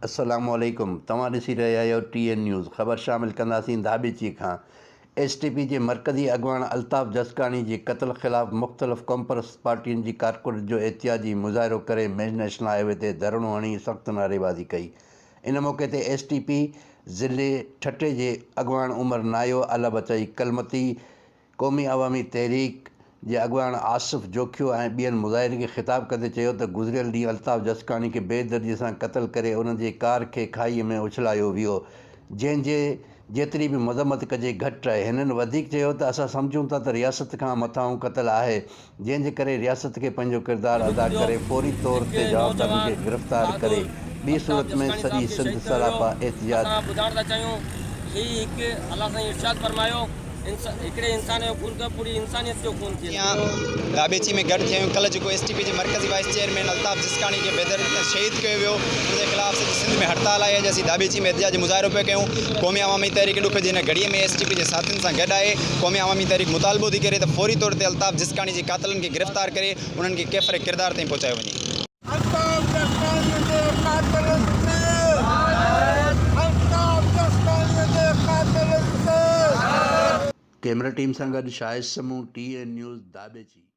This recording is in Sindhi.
السلام عليڪم توهان ڏسي رهيا آهيو ٽي اين نيوز خبر شامل ڪنداسين ڌاٻيچي کان ايس ٽي پي جي مرڪزي اڳواڻ الطاف جسڪاڻي جي قتل خلاف مختلف قومپرست پارٽين جي ڪارڪنن جو احتجاجي مظاهرو ڪري مين نيشنل هاء وي تي ڌرڻو هڻي سخت نعريبازي ڪئي ان موقعي تي ايس ٽي پي ضلعي ٺٽي جي اڳواڻ عمر نايو الله بچائي ڪلمتي قومي عوامي تحريڪ جي اڳواڻ آصف جوکيو ۽ ٻين مظاهرين کي خطاب ڪندي چيو ته گذريل ڏينهن الطاف جسڪاڻي کي بي دردي سان قتل ڪري ان جي ڪار کي کاهي ۾ اڇلايو ويو جنهن جي جيتري به مذمت ڪجي گهٽ آهي هنن وڌيڪ چيو ته اسان سمجهون ٿا ته رياست کان مٿانهون قتل آهي جنهن جي ڪري رياست کي پنهنجو ڪردار ادا ڪري فوري طور تي جوابدارن کي گرفتار ڪري ٻي صورت ۾ سڄي سنڌ سراپا احتجاج اسان ٻڌائڻ ٿا چاهيون هي هڪ الله سائين ارشاد فرمايو هڪڙي انسان جو خون ڪيو پوري انسانيت جو خون ٿئي ٿو. ڌاٻيچي ۾ گڏ ٿيا آهيون ڪلهه جيڪو ايس ٽي پي جي مرڪزي وائيس چيئرمين الطاف جسڪاڻي کي بيدردي سان شهيد ڪيو ويو ان جي خلاف سڄي سنڌ ۾ هڙتال آهي اڄ اسين ڌاٻيچي ۾ احتجاجي مظاهرو پيا ڪيون قومي عوامي تحريڪ ڏک جي هن گهڙي ۾ ايس ٽي پي جي ساٿين سان گڏ آهي قومي عوامي تحريڪ مطالبو ٿي ڪري ته فوري طور تي الطاف جسڪاڻي جي قاتلن کي گرفتار ڪري انهن کي ڪيفر ڪردار تائين پهچايو وڃي. الطاف جسڪاڻي جي قاتلن تي الطاف جسڪاڻي جي قاتلن تي. ڪيمرا ٽيم سان گڏ Shahid Samoon, T N news, Dhabeji.